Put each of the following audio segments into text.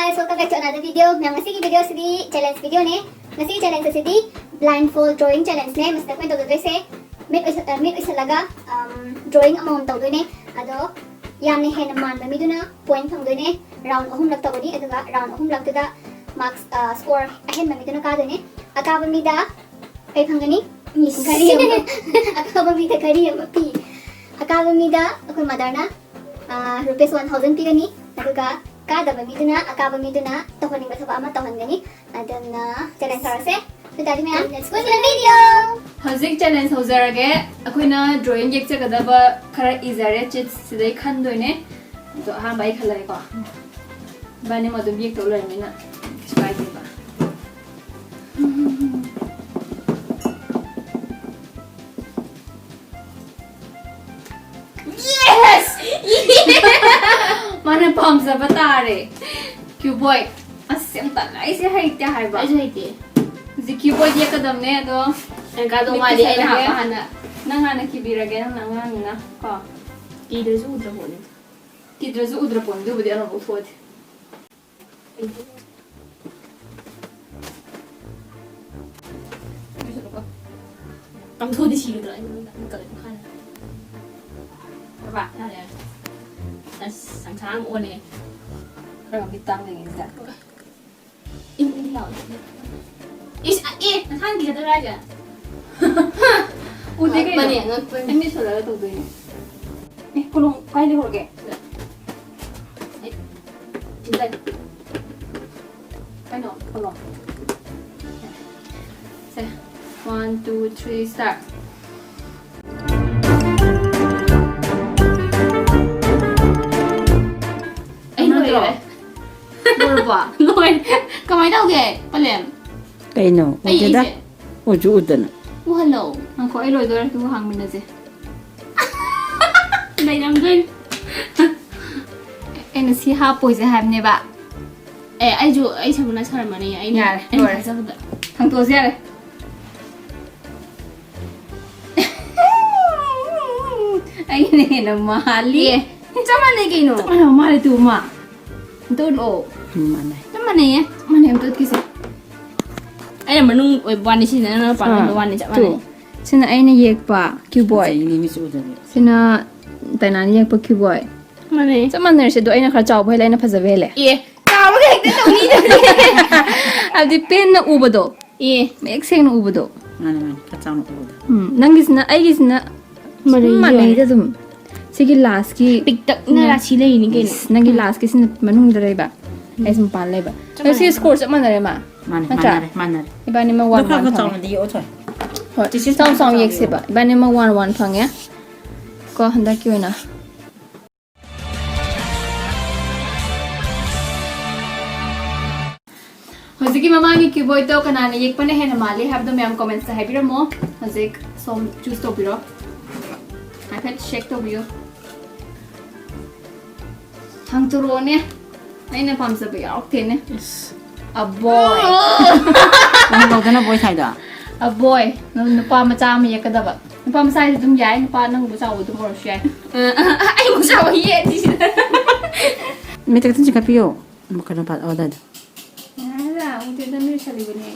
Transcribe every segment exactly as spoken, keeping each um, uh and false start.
Guys, welcome back to another video. ꯃꯌꯥꯝ, ꯉꯁꯤꯒꯤ video ꯑꯁꯤꯗꯤ challenge video ꯅꯦ꯫ ꯉꯁꯤꯒꯤ challenge ꯑꯁꯤꯗꯤ blindfold drawing challenge ꯅꯦ꯫ ꯃꯁꯤꯗ ꯑꯩꯈꯣꯏꯅ ꯇꯧꯖꯗꯣꯏꯁꯦ, ꯃꯤꯠ ꯎꯏꯁ-, ꯑ, ꯃꯤꯠ ꯎꯏꯁꯜꯂꯒ, um, drawing ꯑꯃꯃꯝ ꯇꯧꯗꯣꯏꯅꯦ꯫ ꯑꯗꯣ ꯌꯥꯝꯅ ꯍꯦꯟꯅ ꯃꯥꯟꯕ ꯃꯤꯗꯨꯅ point ꯐꯪꯗꯣꯏꯅꯦ꯫ Round ꯑꯍꯨꯝꯂꯛ ꯇꯧꯒꯅꯤ, ꯑꯗꯨꯒ round ꯑꯍꯨꯝꯂꯛꯇꯨꯗ marks, ꯑ, score ꯑꯍꯦꯟꯕ ꯃꯤꯗꯨꯅ ꯀꯥꯗꯣꯏꯅꯦ꯫ ꯑꯀꯥꯕ ꯃꯤꯗ ꯀꯩ ꯐꯪꯒꯅꯤ? ꯘꯔꯤ ꯑꯃ꯫ ꯑꯀꯥꯕ ꯃꯤꯗ ꯘꯔꯤ ꯑꯃ ꯄꯤ꯫ ꯑꯀꯥꯕ ꯃꯤꯗ ꯑꯩꯈꯣꯏ mother ꯅ, ꯑꯥ, rupees one thousand ꯄꯤꯒꯅꯤ, ꯑꯗꯨꯒ ꯀꯥꯗꯕ ꯃꯤꯗꯨꯅ, ꯑꯀꯥꯕ ꯃꯤꯗꯨꯅ ꯇꯧꯍꯟꯅꯤꯡꯕ ꯊꯕꯛ ꯑꯃ ꯇꯧꯍꯟꯒꯅꯤ꯫ ꯑꯗꯨꯅ challenge ꯇꯧꯔꯁꯦ꯫ ꯑꯗꯨ ꯑꯣꯏꯇꯥꯔꯗꯤ ꯃꯌꯥꯝ, let's go to the video꯫ ꯍꯧꯖꯤꯛ challenge ꯍꯧꯖꯔꯒꯦ꯫ ꯑꯩꯈꯣꯏꯅ drawing ꯌꯦꯛꯆꯒꯗꯕ ꯈꯔ ꯏꯖꯔꯦ, sheet ꯁꯤꯗꯩ ꯈꯟꯗꯣꯏꯅꯦ꯫ ꯑꯗꯣ ꯑꯍꯥꯟꯕ ꯑꯩ ꯈꯜꯂꯒꯦꯀꯣ꯫ ꯏꯕꯥꯅꯤꯃꯛ ꯑꯗꯨꯝ ꯌꯦꯛꯇꯧ ꯂꯩꯔꯃꯤꯅ ꯀꯩꯁꯨ ꯀꯥꯏꯗꯦꯕ꯫ Yes! ꯃꯥꯅ ꯄꯥꯝꯖꯕ ꯇꯥꯔꯦ꯫ Cuboid꯫ ꯑꯁ, ꯌꯥꯝ ꯇꯜꯂꯦ꯫ ꯑꯩꯁꯦ ꯍꯩꯇꯦ ꯍꯥꯏꯕ꯫ ꯑꯩꯁꯨ ꯍꯩꯇꯦ꯫ ꯍꯧꯖꯤꯛ cuboid ꯌꯦꯛꯀꯗꯕꯅꯦ, ꯑꯗꯣ ꯑꯪꯀꯥꯗꯣ ꯃꯤꯠ ꯃꯥꯗꯤ ꯑꯩꯅ ꯄꯤꯁꯜꯂꯒꯦ꯫ ꯍꯥꯞꯄ ꯍꯥꯟꯅ꯫ ꯅꯪ ꯍꯥꯟꯅ ꯀꯤꯕꯤꯔꯒꯦ, ꯅꯪꯅ ꯑꯉꯥꯡꯅꯤꯅ ꯀꯣ꯫ ꯀꯤꯗ꯭ꯔꯁꯨ ꯎꯗ꯭ꯔ ꯄꯣꯠꯅꯤ꯫ ꯀꯤꯗ꯭ꯔꯁꯨ ꯎꯗ꯭ꯔ ꯄꯣꯠꯅꯤ, ꯑꯗꯨꯕꯨꯗꯤ ꯑꯅꯧꯕ ꯊꯣꯛꯑꯗꯤ꯫ ꯀꯥꯡꯊꯣꯛꯑꯗꯤ ꯁꯤꯔꯣꯏꯗ꯭ꯔꯣ? ꯑꯩ ꯃꯅꯨꯡꯗ ꯑꯃꯨꯛ ꯀꯜꯂꯦ ꯃꯈꯥꯗ꯫ ꯕꯕꯥ, ꯌꯥꯔꯦ, ꯌꯥꯔꯦ꯫ ꯑꯁ, ꯁꯪꯁꯥꯔ ꯑꯃ ꯑꯣꯜꯂꯦ꯫ ꯈꯔ ꯑꯃꯗꯤ ꯇꯥꯡꯅꯤꯡꯉꯤꯗ꯫ ꯏꯪ ꯏꯪ ꯂꯥꯎꯋꯦ꯫ ꯏꯁ, ꯑ, ꯑꯦ, ꯅꯁꯥꯅ ꯀꯤꯖꯗꯣꯏꯔꯣ ꯍꯥꯏꯁꯦ? ꯎꯗꯦ ꯀꯩꯅꯣ꯫ ꯑꯉꯛꯄꯅꯦ, ꯑꯉꯛꯄꯅꯦ꯫ ꯑꯩ ꯃꯤꯠ ꯁꯣꯜꯂꯒ ꯇꯧꯗꯣꯏꯅꯦ꯫ ꯑꯦ, ꯀꯣꯂꯣꯝ ꯀꯥꯏ ꯂꯩꯍꯧꯔꯒꯦ? ꯁꯤꯗ꯫ ꯑꯩ, ꯁꯤꯗ꯫ ꯀꯩꯅꯣ? ꯀꯣꯂꯣꯝ꯫ ꯁꯦ, one, two, three, start. ꯑꯩ ꯅꯠꯇ꯭ꯔꯣ? ꯂꯣꯏꯔꯦ꯫ ꯂꯣꯏꯔꯕꯣ? ꯂꯣꯏꯔꯦ꯫ ꯀꯃꯥꯏꯅ ꯇꯧꯒꯦ, ꯄꯂꯦꯝ? ꯀꯩꯅꯣ? ꯑꯩ ꯎꯗꯦꯗ꯫ ꯌꯦꯡꯁꯦ꯫ ꯎꯁꯨ ꯎꯗꯅ꯫ ꯎꯍꯜꯂꯣ꯫ ꯉꯥꯏꯈꯣ, ꯑꯩ ꯂꯣꯏꯗꯣꯔꯦ, ꯑꯗꯨꯒ ꯍꯥꯡꯃꯤꯟꯅꯁꯦ꯫ ꯂꯩꯔꯝꯗꯣꯏꯅꯤ꯫ ꯑꯩꯅ ꯁꯤ ꯍꯥꯞꯄꯣꯏꯁꯦ ꯍꯥꯏꯕꯅꯦꯕ꯫ ꯑꯦ, ꯑꯩꯁꯨ, ꯑꯩ ꯁꯝꯅ ꯁꯥꯔꯝꯃꯅꯤ, ꯑꯩꯅ, ꯌꯥꯔꯦ, ꯑꯩꯅ ꯂꯣꯏꯔꯦ꯫ ꯊꯥꯖꯕꯗ꯫ ꯍꯥꯡꯇꯣꯛꯑꯁꯦ, ꯌꯥꯔꯦ꯫ ꯑꯩꯅ ꯍꯦꯟꯅ ꯃꯥꯜꯂꯤ꯫ ꯑꯦ, ꯆꯞ ꯃꯥꯟꯅꯩ ꯀꯩꯅꯣ꯫ ꯆꯞ ꯃꯥꯟꯅꯕ ꯃꯥꯜꯂꯦ, ꯇꯨ, ꯃꯥ꯫ ꯑꯝꯇ ꯎꯠꯂꯛꯑꯣ꯫ ꯎꯝ, ꯃꯥꯟꯅꯩ꯫ ꯆꯞ ꯃꯥꯟꯅꯩꯌꯦ꯫ ꯆꯞ ꯃꯥꯟꯅꯩ, ꯑꯝꯇ ꯎꯠꯈꯤꯁꯦ꯫ ꯑꯩꯅ ꯃꯅꯨꯡ ꯑꯣꯏꯕ ꯋꯥꯅꯤ, ꯁꯤꯁꯤꯅ ꯅꯪꯅ ꯃꯄꯥꯟ ꯑꯥ, ꯑꯣꯏꯕ ꯋꯥꯅꯤ, ꯆꯞ ꯇꯨ꯫ ꯃꯥꯟꯅꯩ꯫ ꯁꯤꯅ ꯑꯩꯅ ꯌꯦꯛꯄ cuboid꯫ ꯐꯖꯩꯅꯦ, ꯃꯤꯠꯁꯦ ꯎꯗꯕꯤ꯫ ꯁꯤꯅ ꯇꯥꯏꯅꯥꯅ ꯌꯦꯛꯄ cuboid꯫ ꯃꯥꯟꯅꯩ꯫ ꯆꯞ ꯃꯥꯟꯅꯔꯤꯁꯦ, ꯑꯗꯣ ꯑꯩꯅ ꯈꯔ ꯆꯥꯎꯕ ꯍꯦꯜꯂꯦ, ꯑꯩꯅ ꯐꯖꯕ ꯍꯦꯜꯂꯦ꯫ ꯑꯦ, ꯆꯥꯎꯕꯒ ꯍꯦꯛꯇ ꯇꯧꯅꯤꯗꯅꯦ꯫ ꯍꯥꯏꯕꯗꯤ ꯄꯦꯟꯅ ꯎꯕꯗꯣ꯫ ꯑꯦ꯫ ꯃꯌꯦꯛ ꯁꯦꯡꯅ ꯎꯕꯗꯣ꯫ ꯃꯥꯅꯦ, ꯃꯥꯅꯦ, ꯈꯔ ꯆꯥꯎꯅ ꯎꯕꯗꯣ꯫ ꯎꯝ, ꯅꯪꯒꯤꯁꯤꯅ, ꯑꯩꯒꯤꯁꯤꯅ ꯃꯔꯩ ꯁꯨꯝ ꯃꯥꯟꯅꯩꯗ ꯌꯦꯡꯉꯦ꯫ ꯑꯗꯨꯝ꯫ ꯁꯤꯒꯤ lastꯀꯤ ꯄꯤꯛꯇꯛꯅ ꯎꯝ꯫ ꯔꯥꯁꯤ ꯂꯩꯔꯤꯅꯤ ꯀꯩꯅꯣ꯫ Yes, ꯅꯪꯒꯤ lastꯀꯤꯁꯤꯅ ꯃꯅꯨꯡꯗ ꯂꯩꯕ, ꯎꯝ꯫ ꯑꯩꯁꯤ ꯃꯄꯥꯟ ꯂꯩꯕ꯫ ꯆꯞ ꯑꯗꯣ ꯁꯤ ꯃꯥꯟꯅꯩ꯫ Score ꯆꯞ ꯃꯥꯟꯅꯔꯦ ꯃꯥ? ꯃꯥꯟꯅꯩ, ꯅꯠꯇ꯭ꯔꯥ? ꯃꯥꯟꯅꯔꯦ, ꯃꯥꯟꯅꯔꯦ꯫ ꯏꯕꯥꯅꯤꯃꯛ ꯑꯗꯣ one ꯈꯔ one ꯈꯔ ꯐꯪꯉꯦ꯫ ꯆꯥꯎꯅꯗꯤ ꯌꯦꯛꯑꯣ, ꯊꯣꯏ꯫ ꯍꯣꯏ, ꯆꯤꯆꯦ ꯆꯥꯎ ꯆꯥꯎꯅ ꯆꯥꯎꯅ ꯌꯦꯛꯁꯦꯕ꯫ ꯌꯦꯛꯑꯣ꯫ ꯏꯕꯥꯅꯤꯃꯛ one one ꯐꯪꯉꯦ꯫ ꯀꯣ, ꯍꯟꯗꯛꯀꯤ ꯑꯣꯏꯅ꯫ ꯍꯧꯖꯤꯛꯀꯤ ꯃꯃꯥꯡꯒꯤ cuboidꯇꯣ ꯀꯅꯥꯅ ꯌꯦꯛꯄꯅ ꯍꯦꯟꯅ ꯃꯥꯜꯂꯤ ꯍꯥꯏꯕꯗꯣ ꯃꯌꯥꯝ commentsꯇ ꯍꯥꯏꯕꯤꯔꯝꯃꯣ꯫ ꯍꯧꯖꯤꯛ ꯁꯣꯝ choose ꯇꯧꯕꯤꯔꯣ꯫ ꯍꯥꯏꯐꯦꯠ shake ꯇꯧꯕꯤꯌꯨ꯫ ꯍꯪꯇꯣꯔꯛꯑꯣꯅꯦ꯫ ꯑꯩꯅ ꯄꯥꯝꯖꯕ ꯌꯥꯎꯔꯛꯇꯦꯅꯦ꯫ ꯏꯁ꯫ A boy꯫ ꯅꯪ ꯂꯧꯗꯅ ꯕꯣꯏ ꯁꯥꯏꯗꯣ? A boy꯫ ꯅꯨꯄꯥ ꯃꯆꯥ ꯑꯃ ꯌꯦꯛꯀꯗꯕ꯫ ꯅꯨꯄꯥ ꯃꯆꯥ ꯍꯥꯏꯁꯦ ꯑꯗꯨꯝ ꯌꯥꯏ꯫ ꯅꯨꯄꯥ ꯑꯅꯪꯕ ꯆꯥꯎꯕ ꯑꯗꯨꯝ ꯑꯣꯏꯔꯁꯨ ꯌꯥꯏ꯫ ꯑꯩ ꯃꯆꯥ ꯑꯣꯏ ꯌꯦꯛꯑꯗꯤ ꯁꯤꯗ꯫ ꯃꯤꯠꯇ ꯈꯤꯇꯪ ꯆꯤꯡꯈꯠꯄꯤꯌꯣ꯫ ꯀꯩꯅꯣ ꯄꯥ-, ꯑꯣ, ꯑꯗꯥꯏꯗ꯫ ꯌꯥꯔꯦꯗ, ꯎꯗꯦꯗ, ꯃꯤꯅ ꯁꯥꯕꯤꯕꯅꯦ꯫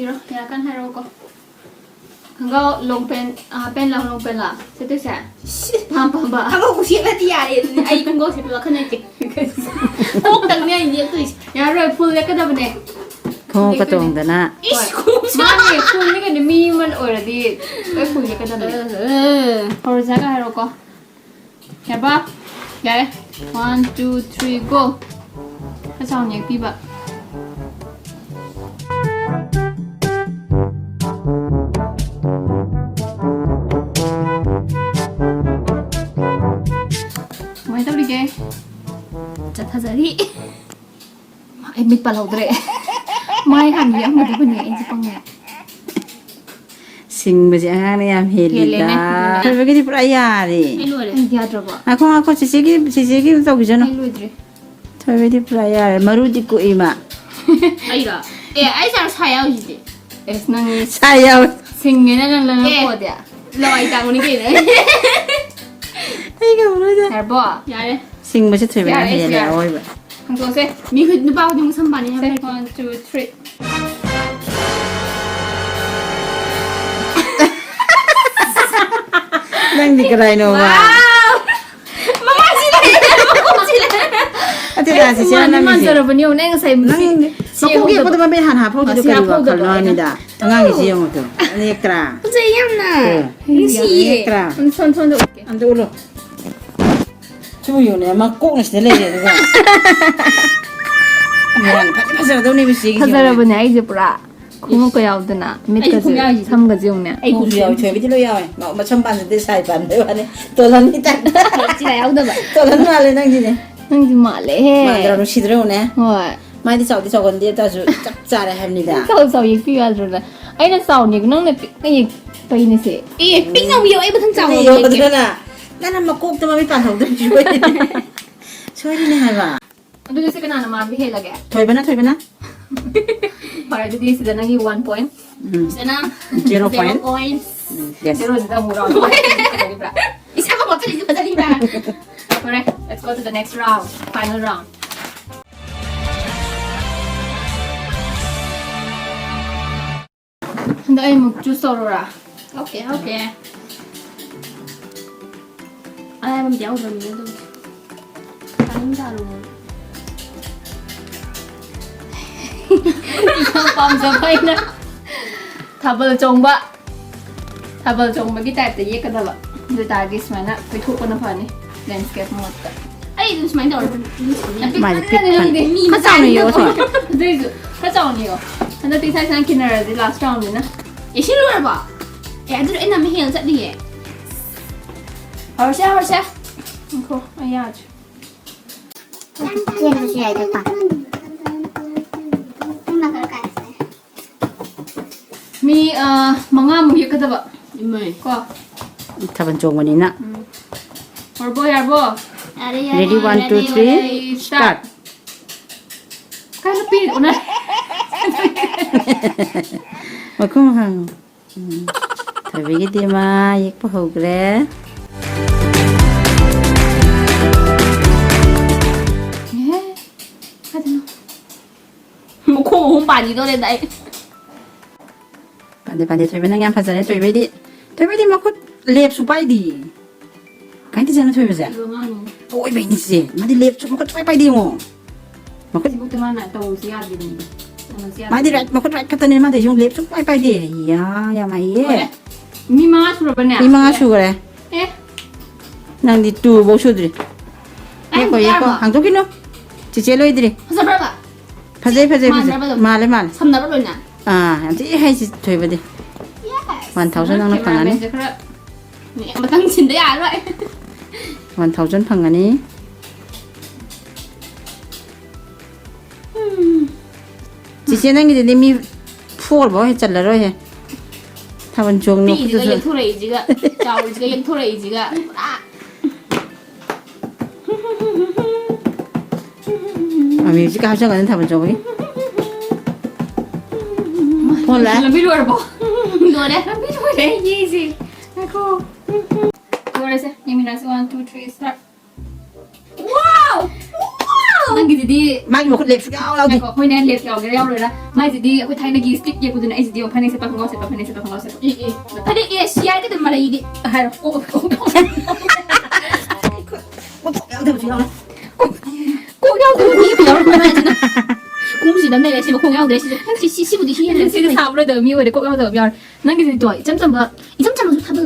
ꯏꯔꯣ, ꯌꯥꯔꯀꯥꯟ ꯍꯥꯏꯔꯛꯑꯣꯀꯣ꯫ ꯈꯪꯒꯥꯎ long pant, half pant ꯂꯥ, long pant ꯂꯥ? ꯁꯦꯠꯇꯣꯏꯁꯦ? ꯁꯤ꯫ ꯄꯥꯝ ꯄꯥꯝꯕ꯫ ꯈꯪꯒꯥꯎ ꯁꯦꯠꯂꯗꯤ ꯌꯥꯔꯦ ꯑꯗꯨꯗꯤ꯫ ꯑꯩ ꯈꯪꯒꯥꯎ ꯁꯦꯠꯄ ꯋꯥꯈꯜ ꯂꯩꯇꯦ꯫ ꯀꯣꯛꯇꯪꯅꯦ ꯑꯩꯅ ꯌꯦꯛꯇꯣꯏꯁꯦ꯫ ꯌꯥꯔꯣꯏ, full ꯌꯦꯛꯀꯗꯕꯅꯦ꯫ ꯈꯣꯡꯎꯞꯀ ꯌꯦꯛꯇꯣꯏꯅꯦ꯫ ꯇꯣꯡꯗꯅ꯫ ꯏꯁ, ꯍꯣꯏ꯫ ꯈꯣꯡꯎꯞ ꯃꯥꯅꯦ, fullꯅꯤ ꯀꯩꯅꯣ, ꯃꯤ ꯑꯃ ꯑꯣꯏꯔꯗꯤ ꯂꯣꯏ full ꯌꯦꯛꯀꯗꯕꯅꯦ꯫ ꯑ, ꯑ꯫ ꯍꯧꯔꯁꯦ ꯍꯥꯏꯔꯣꯀꯣ꯫ ꯌꯥꯔꯕ? ꯌꯥꯔꯦ꯫ One, two, three, go꯫ ꯈꯔ ꯆꯥꯎꯅ ꯌꯦꯛꯄꯤꯕ꯫ ꯀꯃꯥꯏꯅ ꯇꯧꯔꯤꯒꯦ? ꯆꯠꯊꯖꯔꯤ꯫ ꯑꯩ ꯃꯤꯠ ꯄꯥꯜꯍꯧꯗ꯭ꯔꯦ꯫ ꯃꯥꯏ ꯍꯥꯟꯅ ꯌꯦꯛꯑꯝꯃꯗꯤꯕꯅꯦ, ꯑꯩꯁꯦ ꯄꯪꯉꯦ꯫ ꯁꯤꯡꯕꯁꯦ ꯑꯉꯥꯡꯅ ꯌꯥꯝ ꯍꯦꯜꯂꯤꯗ꯫ ꯍꯦꯜꯂꯦꯅꯦ꯫ ꯊꯣꯏꯕꯒꯤꯗꯤ ꯄꯨꯔꯥ ꯌꯥꯔꯦ꯫ ꯑꯩ ꯂꯣꯏꯔꯦ꯫ ꯑꯩ ꯌꯥꯗ꯭ꯔꯕꯣ? ꯉꯥꯏꯈꯣ, ꯉꯥꯏꯈꯣ, ꯆꯤꯆꯦꯒꯤ, ꯆꯤꯆꯦꯒꯤ ꯇꯧꯈꯤꯁꯅꯨ꯫ ꯑꯩ ꯂꯣꯏꯗ꯭ꯔꯦ꯫ ꯊꯣꯏꯕꯗꯤ ꯄꯨꯔꯥ ꯌꯥꯔꯦ꯫ ꯃꯔꯨꯗꯤ ꯀꯣꯛꯏ ꯃꯥ꯫ ꯑꯩꯔꯣ? ꯑꯦ, ꯑꯩ ꯆꯥꯛ ꯁꯥ ꯌꯥꯎꯔꯤꯁꯤꯗꯤ꯫ ꯑꯦꯁ, ꯅꯪ ꯁꯥ ꯌꯥꯎꯋꯦ꯫ ꯁꯤꯡꯉꯦꯅ ꯅꯪ ꯅꯪ ꯑꯦ, ꯄꯣꯗꯤ꯫ ꯂꯋꯥꯏ ꯇꯥꯡꯕꯅꯤ ꯀꯩꯅꯣ꯫ ꯑꯩ ꯉꯝꯃꯔꯣꯏꯗ꯫ ꯌꯥꯔꯕꯣ? ꯌꯥꯔꯦ꯫ ꯁꯤꯡꯕꯁꯦ ꯊꯣꯏꯕꯅ ꯌꯥꯔꯦ, ꯍꯦꯜꯂꯦ ꯌꯥꯔꯦ꯫ ꯑꯑꯣꯏꯕ꯫ ꯍꯥꯡꯗꯣꯛꯑꯁꯦ꯫ ꯃꯤ ꯈꯨꯗꯤꯡ ꯅꯨꯄꯥ ꯈꯨꯗꯤꯡꯃꯛ ꯁꯝ ꯄꯥꯅꯤ ꯍꯥꯏꯕ ꯂꯩꯇꯦ꯫ One, two, three. ꯅꯪꯗꯤ ꯀꯗꯥꯏꯅꯣꯕ? Wow! ꯃꯃꯥꯏꯁꯤ ꯂꯩꯔꯦ, ꯃꯀꯣꯛꯁꯤ ꯂꯩꯔꯦ꯫ ꯑꯗꯨ ꯑꯩ ꯔꯥꯁꯤ ꯁꯤ ꯃꯥꯟꯗꯤ ꯅꯪꯒꯤꯁꯦ꯫ ꯃꯥꯟꯖꯔꯕꯅꯤ ꯌꯦꯡꯉꯨꯅꯦ, ꯉꯁꯥꯏ ꯅꯪ ꯁꯤ ꯃꯀꯣꯛ ꯌꯦꯡꯍꯧꯗꯕ꯫ ꯌꯦꯛꯄꯗꯣ ꯃꯃꯤꯠ ꯍꯥꯟꯅ ꯍꯥꯞꯍꯧꯗ꯭ꯔꯤꯗꯣ ꯑꯁꯤ ꯀꯔꯤ ꯍꯥꯞꯍꯧꯗꯕ ꯋꯥꯈꯜꯅꯣ ꯑꯩꯅ꯫ ꯍꯥꯏꯕꯅꯤꯗ? ꯑꯉꯥꯡꯒꯤꯁꯤ ꯌꯦꯡꯉꯨ ꯇꯨ꯫ ꯌꯦꯛꯇ꯭ꯔꯥ? ꯐꯖꯩ ꯌꯥꯝꯅ꯫ ꯎꯝ꯫ ꯅꯨꯡꯁꯤꯌꯦ꯫ ꯌꯦꯛꯇ꯭ꯔꯥ? ꯎꯝ, ꯁꯣꯟ, ꯁꯣꯟꯗ ꯎꯠꯀꯦ꯫ ꯑꯝꯇ ꯎꯠꯂꯣ꯫ ꯁꯤꯕꯨ ꯌꯦꯡꯉꯨꯅꯦ, ꯃꯀꯣꯛꯅ ꯁꯤꯗ ꯂꯩꯔꯦ, ꯑꯗꯨꯒ꯫ ꯌꯥꯝ ꯐꯖ ꯐꯖꯔꯗꯧꯅꯦꯕ ꯁꯤꯒꯤꯁꯦ꯫ ꯐꯖꯔꯕꯅꯦ ꯑꯩꯁꯦ ꯄꯨꯔꯥ꯫ ꯈꯣꯡꯎꯞꯀ ꯌꯥꯎꯗꯅ, ꯃꯤꯠꯀꯁꯦ, ꯑꯩꯁꯨ ꯈꯣꯡꯌꯥꯎꯁꯤꯗꯤ꯫ ꯁꯝꯒꯁꯦ ꯌꯦꯡꯉꯨꯅꯦ꯫ ꯑꯩ ꯈꯣꯡꯎꯞꯁꯨ ꯌꯥꯎꯏ, ꯊꯣꯏꯕꯤꯗꯤ ꯂꯣꯏ ꯌꯥꯎꯏ꯫ ꯃ-, ꯃꯁꯝ ꯄꯥꯟꯖꯗꯦ, ꯁꯥꯏ ꯄꯥꯟꯕꯩ ꯋꯥꯅꯤ꯫ ꯇꯣꯂꯟꯒꯤ ꯇꯥꯏꯞꯇ꯫ ꯆꯤꯔꯥꯏ ꯌꯥꯎꯗꯕ꯫ ꯇꯣꯂꯟ ꯃꯥꯜꯂꯦ ꯅꯪꯁꯤꯗꯤ꯫ ꯅꯪꯗꯤ ꯃꯥꯜꯂꯦꯍꯦ꯫ ꯃꯥꯟꯗ꯭ꯔꯣ? ꯅꯨꯡꯁꯤꯗ꯭ꯔꯣ ꯌꯦꯡꯉꯨꯅꯦ? ꯍꯣꯏ꯫ ꯃꯥꯏꯗꯤ ꯆꯥꯎꯗꯤ ꯆꯥꯎꯒꯟꯗꯦ, ꯇꯥꯔꯁꯨ ꯆꯞ ꯆꯥꯔꯦ ꯍꯥꯏꯕꯅꯤꯗ꯫ ꯆꯥꯎ ꯆꯥꯎ ꯌꯦꯛꯄꯤꯌꯨ ꯌꯥꯗ꯭ꯔꯣ ꯅꯪ? ꯑꯩꯅ ꯆꯥꯎꯅ ꯌꯦꯛ-, ꯅꯪꯅ ꯄꯤꯛꯅ ꯌꯦꯛꯄꯩꯅꯦꯁꯦ꯫ ꯑꯦ, ꯄꯤꯛꯅ ꯑꯃꯨꯛ ꯌꯦꯛꯑꯣ, ꯑꯩ ꯃꯊꯪ ꯆꯥꯎꯅ ꯑꯗꯨꯗꯤ ꯑꯃꯨꯛ ꯌꯦꯛꯀꯦ꯫ ꯌꯦꯛꯑꯣꯗꯅ꯫ ꯅꯪꯅ ꯃꯀꯣꯛꯇ ꯃꯃꯤꯠ ꯄꯥꯟꯍꯧꯗꯕꯁꯨ ꯑꯣꯏ꯫ ꯁꯣꯏꯔꯤꯅꯦ ꯍꯥꯏꯕ꯫ ꯑꯗꯨꯗꯤ ꯁꯤ ꯀꯅꯥꯅ ꯃꯥꯟꯕ ꯍꯦꯜꯂꯒꯦ? ꯊꯣꯏꯕꯅ, ꯊꯣꯏꯕꯅ꯫ ꯐꯔꯦ, ꯑꯗꯨꯗꯤ ꯁꯤꯗ ꯅꯪꯒꯤ one point꯫ ꯎꯝ꯫ ꯁꯤꯗꯅ zero zero point꯫ Points꯫ ꯎꯝ, yes꯫ Zero ꯁꯤꯗ ꯑꯃꯨꯛ round ꯐꯖꯔꯤꯕ꯭ꯔꯥ? ꯏꯁꯥ ꯃꯛ ꯐꯖꯔꯤꯕ꯭ꯔꯥ? ꯐꯔꯦ, let's go to the next round, final round꯫ ꯍꯟꯗꯛ ꯑꯩ ꯑꯃꯨꯛ choose ꯇꯧꯔꯣꯔꯥ? Okay, okay꯫ ꯑꯔꯥꯏꯕ ꯑꯝꯇ ꯌꯥꯎꯗ꯭ꯔꯕꯅꯤꯅ ꯑꯗꯨꯝ ꯇꯥꯅꯤꯡ ꯇꯥꯔꯣ꯫ ꯄꯥꯝꯖꯕ ꯑꯩꯅ ꯊꯥꯕꯜ ꯆꯣꯡꯕ꯫ ꯊꯥꯕꯜ ꯆꯣꯡꯕꯒꯤ type ꯇ ꯌꯦꯛꯀꯗꯕ꯫ ꯑꯗꯨ ꯑꯣꯏꯇꯥꯔꯗꯤ ꯁꯨꯃꯥꯏꯅ ꯀꯣꯏꯊꯣꯛꯄꯅ ꯐꯅꯤ, landscape ꯃꯍꯨꯠꯇ꯫ ꯑꯩ ꯑꯗꯨꯝ ꯁꯨꯃꯥꯏꯅ ꯇꯧꯔ ꯑꯗꯨꯝ ꯁꯥꯟꯅꯩ꯫ ꯃꯥꯁꯦ ꯅꯠꯇꯦ, ꯄꯤꯛꯄꯅꯤ꯫ ꯅꯠꯇꯦ, ꯃꯤ ꯈꯔ ꯆꯥꯎꯅ ꯃꯆꯥꯅꯤꯅꯀꯣ꯫ ꯌꯦꯛꯑꯣ, ꯁꯨꯃꯥꯏꯅ꯫ ꯑꯗꯨꯏꯁꯨ ꯈꯔ ꯆꯥꯎꯅ ꯌꯦꯛꯑꯣ꯫ ꯍꯟꯗꯛꯇꯤ ꯏꯁꯥ ꯏꯁꯥꯅ ꯈꯦꯠꯅꯔꯗꯤ last round ꯅꯤꯅ꯫ ꯑꯦ, ꯁꯤ ꯂꯣꯏꯔꯕꯣ? ꯑꯦ, ꯑꯗꯨꯗꯤ ꯑꯩꯅ ꯑꯃ ꯍꯦꯟꯅ ꯆꯠꯂꯤꯌꯦ꯫ ꯍꯧꯔꯁꯦ, ꯍꯧꯔꯁꯦ꯫ ꯉꯥꯏꯈꯣ, ꯑꯩ ꯌꯥꯗ꯭ꯔꯦ꯫ ꯆꯦꯟꯕꯁꯨ ꯌꯥꯏꯗꯀꯣ꯫ ꯃꯤ, ꯑ, ꯃꯉꯥꯃꯨꯛ ꯌꯦꯛꯀꯗꯕ꯫ ꯏꯃꯥꯏ꯫ ꯀꯣ? ꯊꯥꯕꯜ ꯆꯣꯡꯕꯅꯤꯅ꯫ ꯎꯝ꯫ ꯍꯧꯔꯕꯣ, ꯌꯥꯔꯕꯣ? ꯌꯥꯔꯦ, ꯌꯥꯔꯦ, ready, one, two, ready, three, ready, start꯫ Start꯫ ꯀꯥꯏꯗ ꯄꯤꯔꯤꯅꯣ? ꯃꯈꯨꯝ ꯍꯥꯡꯉꯣ꯫ ꯎꯝ꯫ ꯊꯣꯏꯕꯤꯒꯤꯗꯤ ꯃꯥ ꯌꯦꯛꯄ ꯍꯧꯈ꯭ꯔꯦ꯫ ꯄꯥꯟꯈꯤꯗꯣꯔꯦꯗ ꯑꯩ꯫ ꯄꯥꯟꯗꯦ, ꯄꯥꯟꯗꯦ, ꯊꯣꯏꯕ, ꯅꯪ ꯌꯥꯝ ꯐꯖꯔꯦ꯫ ꯊꯣꯏꯕꯩꯗꯤ, ꯊꯣꯏꯕꯩꯗꯤ ꯃꯈꯨꯠ ꯂꯦꯞꯁꯨ ꯄꯥꯏꯗꯦ꯫ ꯀꯥꯏꯗ ꯆꯠꯅ ꯊꯣꯏꯕꯁꯦ? ꯑꯗꯨ ꯑꯉꯥꯡꯅꯤ꯫ ꯑꯣꯏꯕꯩꯅꯤ ꯁꯤꯁꯦ꯫ ꯃꯥꯗꯤ ꯂꯦꯞꯁꯨ ꯃꯈꯨꯠ ꯁꯨꯄꯥꯏ ꯄꯥꯏꯗꯦ ꯌꯦꯡꯉꯣ꯫ ꯃꯈꯨꯠ ꯁꯤꯕꯨꯛꯇ ꯃꯥꯅ ꯇꯧꯕꯁꯨ ꯌꯥꯗ꯭ꯔꯤꯕꯅꯤ꯫ ꯇꯧꯕꯁꯨ ꯌꯥꯗ꯭ꯔꯤ꯫ ꯃꯥꯗꯤ right ꯃꯈꯨꯠ right ꯈꯛꯇꯅꯦ꯫ ꯃꯥꯗꯤ ꯌꯦꯡꯉꯨ ꯂꯦꯞꯁꯨ ꯄꯥꯏ ꯄꯥꯏꯗꯦ꯫ ꯌꯥ, ꯌꯥꯝ ꯍꯩꯌꯦ꯫ ꯍꯣꯏ꯫ ꯃꯤ ꯃꯉꯥ ꯁꯨꯔꯕꯅꯦ? ꯃꯤ ꯃꯉꯥ ꯁꯨꯈ꯭ꯔꯦ꯫ ꯑꯦ꯫ ꯅꯪꯗꯤ two ꯐꯧ ꯁꯨꯗ꯭ꯔꯤ꯫ ꯑꯩ ꯌꯦꯀꯣ, ꯍꯪꯕ ꯌꯦꯀꯣ꯫ ꯌꯥꯔꯕꯣ? ꯍꯥꯡꯗꯣꯛꯈꯤꯅꯨ꯫ ꯆꯤꯆꯦ ꯂꯣꯏꯗ꯭ꯔꯤ꯫ ꯐꯖꯕ꯭ꯔꯕ? ꯐꯖꯩ, ꯐꯖꯩ, ꯐꯖꯩ꯫ ꯃꯥꯟꯅꯕ꯭ꯔꯕ ꯑꯗꯨꯝ? ꯃꯥꯜꯂꯦ, ꯃꯥꯜꯂꯦ꯫ ꯁꯝꯅꯕ ꯂꯣꯏꯅ? ꯑꯥ, ꯌꯥꯝ ꯊꯤ ꯍꯩ ꯁꯤ ꯊꯣꯏꯕꯗꯤ꯫ Yes꯫ One thousand ꯅꯪꯅ ꯐꯪꯉꯅꯤ꯫ Cameramanꯁꯦ ꯈꯔ ꯃꯇꯝ ꯁꯤꯟꯗ ꯌꯥꯔꯣꯏ꯫ One thousand ꯐꯪꯉꯅꯤ꯫ ꯆꯤꯆꯦ, ꯅꯪꯒꯤꯗꯨꯗꯤ ꯃꯤ four ꯐꯥꯎ ꯍꯦꯛ ꯆꯜꯂꯔꯣꯏꯍꯦ꯫ ꯊꯥꯕꯜ ꯆꯣꯡ ꯄꯤꯛꯏꯁꯤꯒ ꯅꯣꯛꯄꯗꯨꯁꯨ꯫ ꯌꯦꯛꯊꯣꯔꯛꯏꯁꯤꯒ, ꯆꯥꯎꯔꯤꯁꯤꯒ ꯌꯦꯛꯊꯣꯔꯛꯏꯁꯤꯒ ꯄꯨꯔꯥ꯫ ꯑꯃꯤꯔꯁꯤ ꯀꯥ ꯆꯪꯒꯅꯤ ꯊꯥꯕꯜ ꯆꯣꯡꯕꯒꯤ꯫ ꯐꯣꯟ ꯂꯥꯛꯑꯦ꯫ ꯂꯝꯕꯤ ꯂꯣꯏꯔꯕꯣ? ꯂꯣꯏꯔꯦ, ꯂꯝꯕꯤ ꯂꯣꯏꯔꯦ, ꯌꯦꯡꯁꯤ꯫ ꯉꯥꯏꯈꯣ꯫ ꯂꯣꯏꯔꯁꯦ, ꯌꯦꯡꯃꯤꯟꯅꯔꯁꯤ, one, two, three, start꯫ Wow! Wow! ꯅꯪꯒꯤꯗꯨꯗꯤ ꯃꯥꯒꯤ ꯃꯈꯨꯠ ꯂꯦꯞꯁꯨ ꯌꯥꯎ ꯌꯥꯎꯗꯦ꯫ ꯉꯥꯏꯈꯣ, ꯑꯩꯈꯣꯏꯅ ꯂꯦꯞ ꯌꯥꯎꯒꯦꯔꯥ ꯌꯥꯎꯔꯣꯏꯔꯥ? ꯃꯥꯏꯁꯤꯗꯤ ꯑꯩꯈꯣꯏ ꯊꯥꯏꯅꯒꯤ stick ꯌꯦꯛꯄꯗꯨꯅ, ꯑꯩꯁꯤꯗꯤ ꯐꯅꯦꯛ ꯁꯦꯠꯄ ꯈꯪꯒꯥꯎ ꯁꯦꯠꯄ, ꯐꯅꯦꯛ ꯁꯦꯠꯄ ꯈꯪꯒꯥꯎ ꯁꯦꯠꯄ꯫ ꯑꯦ, ꯑꯦ꯫ ꯐꯅꯦꯛ, ꯑꯦ, ꯁꯤ ꯍꯥꯏꯔꯒꯗꯤ ꯃꯔꯩꯗꯤ ꯍꯥꯏꯔꯣ꯫ ꯑꯣ, ꯑꯣ, ꯑꯣ꯫ ꯃꯈꯣꯡ ꯌꯥꯎꯗꯕꯁꯨ ꯌꯥꯎꯔꯦ꯫ ꯀꯣꯛ ꯌꯥꯎꯗꯕ ꯃꯤ ꯑꯃ ꯌꯥꯎꯔꯝꯕ ꯃꯥꯜꯂꯦ ꯁꯤꯅ꯫ ꯈꯣꯡꯁꯤꯗ ꯑꯃ ꯂꯩꯔꯦ, ꯁꯤ ꯃꯈꯣꯡ ꯌꯥꯎꯗ꯭ꯔꯦ, ꯁꯤꯁꯦ꯫ ꯁꯤ, ꯁꯤ, ꯁꯤꯕꯨꯗꯤ ꯁꯤ ꯍꯦꯟꯅ ꯁꯤꯗꯤ ꯁꯥꯕ ꯂꯣꯏꯗꯕ ꯃꯤ ꯑꯣꯏꯔꯦ, ꯀꯣꯛ ꯌꯥꯎꯗꯕ ꯌꯥꯎꯔꯦ꯫ ꯅꯪꯒꯤꯗꯨꯗꯤ ꯇꯣ, ꯏꯆꯝ ꯆꯝꯕ, ꯏꯆꯝ ꯆꯝꯕꯁꯨ ꯊꯥꯕꯜ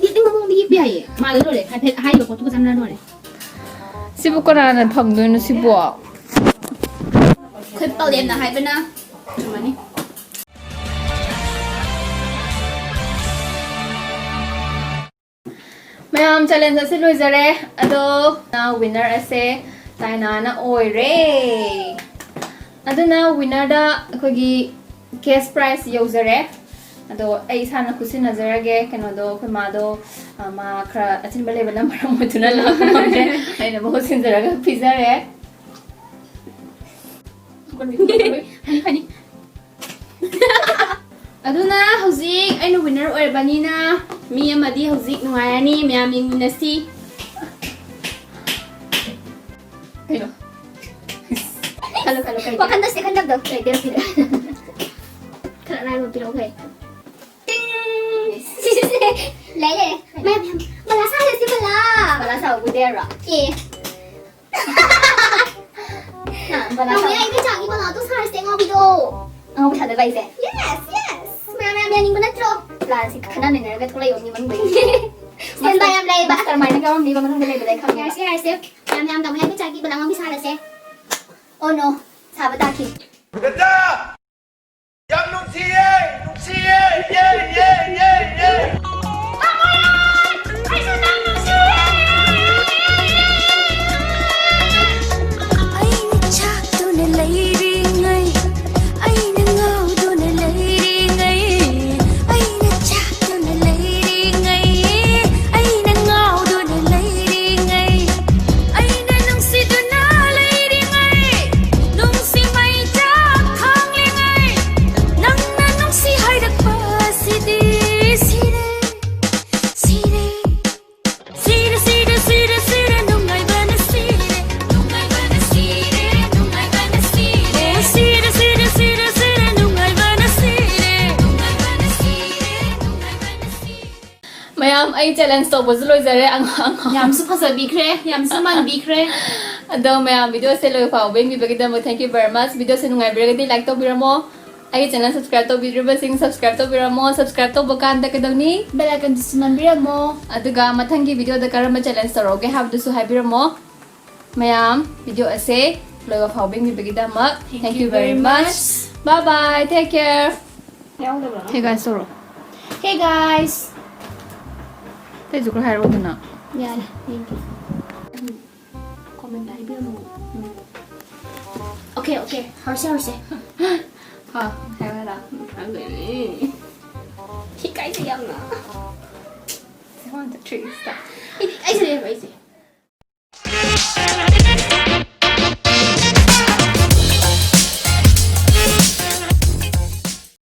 ꯌꯦꯛꯅꯤꯡꯕ ꯃꯑꯣꯡꯗ ꯌꯦꯛꯄ ꯌꯥꯏꯌꯦ꯫ ꯃꯥꯜꯂ ꯂꯣꯏꯔꯦ, ꯍꯥꯏꯐꯦꯠ ꯍꯥꯏꯔꯤꯕ ꯄꯣꯠꯇꯨꯒ ꯆꯥꯟꯅꯔ ꯂꯣꯏꯔꯦ꯫ ꯁꯤꯕꯨ ꯀꯅꯥꯅ ꯐꯪꯗꯣꯏꯅꯣ ꯁꯤꯕꯣ? ꯑꯩꯈꯣꯏ ꯄꯂꯦꯝꯅ ꯍꯥꯏꯕꯅ ꯆꯨꯝꯃꯅꯤ꯫ ꯃꯌꯥꯝ, challenge ꯑꯁꯤ ꯂꯣꯏꯖꯔꯦ꯫ ꯑꯗꯣ winner ꯑꯁꯦ ꯇꯥꯏꯅꯥꯅ ꯑꯣꯏꯔꯦ꯫ ꯑꯗꯨꯅ winnerꯗ ꯑꯩꯈꯣꯏꯒꯤ cash prize ꯌꯧꯖꯔꯦ꯫ ꯑꯗꯣ ꯑꯩ ꯏꯁꯥꯅ ꯈꯨꯠꯁꯤꯟꯅꯖꯔꯒꯦ꯫ ꯀꯩꯅꯣꯗꯣ, ꯑꯩꯈꯣꯏ ꯃꯥꯗꯣ, ꯑ, ꯃꯥ ꯈꯔ ꯑꯆꯤꯟꯕ ꯂꯩꯕꯅ ꯃꯔꯝ ꯑꯣꯏꯗꯨꯅ ꯂꯥꯛꯄ ꯉꯝꯗ꯭ꯔꯦ꯫ ꯑꯩꯅ ꯃꯍꯨꯠ ꯁꯤꯟꯖꯔꯒ ꯄꯤꯖꯔꯦ꯫ ꯐꯅꯤ, ꯐꯅꯤ꯫ ꯑꯗꯨꯅ ꯍꯧꯖꯤꯛ ꯑꯩꯅ winner ꯑꯣꯏꯔꯕꯅꯤꯅ ꯃꯤ ꯑꯃꯗꯤ ꯍꯧꯖꯤꯛ ꯅꯨꯡꯉꯥꯏꯔꯅꯤ, ꯃꯌꯥꯝ ꯌꯦꯡꯃꯤꯟꯅꯁꯤ꯫ ꯀꯩꯅꯣ? ꯈꯜꯂꯨ, ꯈꯜꯂꯨ, ꯀꯩ ꯋꯥꯈꯟꯗ ꯁꯤ ꯈꯟꯗꯕꯗꯣ꯫ ꯀꯩ ꯗꯦꯠ ꯄꯤꯔꯛꯑꯣ? ꯈꯔ ꯑꯔꯥꯏꯕ ꯄꯤꯔꯛꯑꯣ, ꯀꯩ? ꯇꯤꯡ! ꯁꯤꯁꯦ꯫ ꯂꯩ, ꯂꯩ꯫ ꯃꯌꯥꯝ, ꯃꯌꯥꯝ꯫ ꯕꯂꯥ ꯁꯥꯔꯁꯤ, ꯕꯂꯥ꯫ ꯕꯂꯥ ꯁꯥꯕꯕꯨ ꯗꯦꯔꯣ? ꯑꯦ꯫ ꯍꯥ, ꯕꯂꯥ ꯃꯃꯤ, ꯁꯥꯕ꯫ ꯑꯩ ꯄꯩꯁꯥꯒꯤ ꯕꯂꯥꯗꯣ ꯁꯥꯔꯁꯦ, ꯑꯉꯥꯎꯕꯤꯗꯣ꯫ ꯑꯉꯥꯎꯕꯤ ꯁꯥꯗꯣꯏꯕ ꯑꯩꯁꯦ? Yes, yes. ꯃꯌꯥꯝ, ꯃꯌꯥꯝ ꯌꯥꯅꯤꯡꯕ ꯅꯠꯇ꯭ꯔꯣ? ꯕꯂꯥꯁꯤ ꯈꯠꯅ ꯅꯩꯅꯔꯒ ꯊꯣꯛꯂꯛꯏꯕ ꯃꯤ ꯃꯅꯨꯡꯗꯒꯤ꯫ Stand by ꯌꯥꯝ ꯂꯩꯌꯦꯕ꯫ Mastermind ꯌꯥꯎꯔꯝꯅꯤꯕ ꯃꯅꯨꯡꯗ ꯂꯩꯕꯗ ꯑꯩ ꯈꯪꯉꯦꯕ꯫ ꯌꯥꯔꯁꯦ, ꯌꯥꯔꯁꯦ꯫ ꯃꯌꯥꯝ, ꯃꯌꯥꯝ ꯇꯧꯅꯤꯡꯉꯥꯏ ꯄꯩꯁꯥꯒꯤ ꯕꯂꯥ ꯑꯉꯥꯎꯕꯤ ꯁꯥꯔꯁꯦ꯫ Oh no, ꯁꯥꯕ ꯇꯥꯈꯤ꯫ ꯕꯦꯇꯥ! ꯌꯥꯝ ꯅꯨꯡꯁꯤꯌꯦ! ꯅꯨꯡꯁꯤꯌꯦ! ꯌꯦ, ꯌꯦ, ꯌꯦ, ꯌꯦ! ꯑꯩꯅ ꯆꯥꯛꯇꯨꯅ ꯂꯩꯔꯤꯉꯩ, ꯑꯩꯅ ꯉꯥꯎꯗꯨꯅ ꯂꯩꯔꯤꯉꯩ, ꯑꯩꯅ ꯆꯥꯛꯇꯨꯅ ꯂꯩꯔꯤꯉꯩ, ꯑꯩꯅ ꯉꯥꯎꯗꯨꯅ ꯂꯩꯔꯤꯉꯩ, ꯑꯩꯅ ꯅꯨꯡꯁꯤꯗꯨꯅ ꯂꯩꯔꯤꯉꯩ, ꯅꯨꯡꯁꯤ ꯃꯩ ꯆꯥꯛ ꯈꯥꯡꯂꯤꯉꯩ, ꯅꯪꯅ ꯅꯨꯡꯁꯤ ꯍꯥꯏꯔꯛꯄꯁꯤꯗꯤ ꯁꯤꯔꯦ, ꯁꯤꯔꯦ꯫ ꯁꯤꯔꯦ, ꯁꯤꯔꯦ, ꯁꯤꯔꯦ, ꯁꯤꯔꯦ, ꯅꯨꯡꯉꯥꯏꯕꯅ ꯁꯤꯔꯦ, ꯅꯨꯡꯉꯥꯏꯕꯅ ꯁꯤꯔꯦ, ꯅꯨꯡꯉꯥꯏꯕꯅ ꯁꯤꯔꯦ꯫ ꯑꯣ, ꯁꯤꯔꯦ, ꯁꯤꯔꯦ, ꯁꯤꯔꯦ, ꯁꯤꯔꯦ, ꯅꯨꯡꯉꯥꯏꯕꯅ ꯁꯤꯔꯦ, ꯅꯨꯡꯉꯥꯏꯕꯅ ꯁꯤꯔꯦ, ꯅꯨꯡꯉꯥꯏꯕꯅ ꯁꯤꯔꯦ꯫ ꯃꯌꯥꯝ, ꯑꯩ challenge ꯇꯧꯕꯁꯨ ꯂꯣꯏꯖꯔꯦ꯫ ꯑꯉꯥꯡ, ꯑꯉꯥꯡ꯫ ꯌꯥꯝꯁꯨ ꯐꯖꯕꯤꯈ꯭ꯔꯦ, ꯌꯥꯝꯁꯨ ꯃꯥꯟꯕꯤꯈ꯭ꯔꯦ꯫ ꯑꯗꯣ ꯃꯌꯥꯝ, video ꯁꯦ ꯂꯣꯏ ꯐꯥꯎꯕ ꯌꯦꯡꯕꯤꯕꯒꯤꯗꯃꯛ thank you very much꯫ Video say ꯅꯨꯡꯉꯥꯏꯕꯤꯔꯒꯗꯤ like ꯇꯧꯕꯤꯔꯝꯃꯣ꯫ ꯑꯩꯒꯤ channel subscribe ꯇꯧꯕꯤꯗ꯭ꯔꯤꯕꯁꯤꯡ subscribe ꯇꯧꯕꯤꯔꯝꯃꯣ꯫ Subscribe ꯇꯧꯕ ꯀꯥꯟꯗ ꯀꯩꯗꯧꯅꯤ? Bell icon ꯗꯨꯁꯨ ꯅꯝꯕꯤꯔꯝꯃꯣ꯫ ꯑꯗꯨꯒ ꯃꯊꯪꯒꯤ video ꯗ ꯀꯔꯝꯕ challenge ꯇꯧꯔꯛꯎꯒꯦ ꯍꯥꯏꯕꯗꯨꯁꯨ ꯍꯥꯏꯕꯤꯔꯝꯃꯣ꯫ ꯃꯌꯥꯝ, video ꯑꯁꯦ ꯂꯣꯏꯕ ꯐꯥꯎꯕ ꯌꯦꯡꯕꯤꯕꯒꯤꯗꯃꯛ thank you very much꯫ Bye bye, take care꯫ ꯌꯥꯎꯗꯕ꯭ꯔꯣ? Hey guys ꯇꯧꯔꯣ꯫ Hey guys꯫ ꯑꯇꯩꯁꯨ ꯈꯔ ꯍꯥꯏꯔꯛꯑꯣꯗꯅ꯫ ꯌꯥꯔꯦ, ꯌꯦꯡꯒꯦ꯫ Comment ꯍꯥꯏꯕꯤꯔꯝꯃꯣ꯫ ꯎꯝ꯫ Okay, okay. ꯍꯧꯔꯁꯦ, ꯍꯧꯔꯁꯦ꯫ ꯍꯥ, ꯍꯥꯏꯔꯣ, ꯍꯥꯏꯔꯣ꯫ ꯎꯝ, ꯍꯥꯏꯗꯣꯏꯅꯦ꯫ ꯏꯀꯥꯏꯖꯩ ꯌꯥꯝꯅ꯫ One, two, three, start. ꯑꯩꯗꯤ ꯏꯀꯥꯏꯖꯩꯌꯦꯕ ꯑꯩꯁꯦ꯫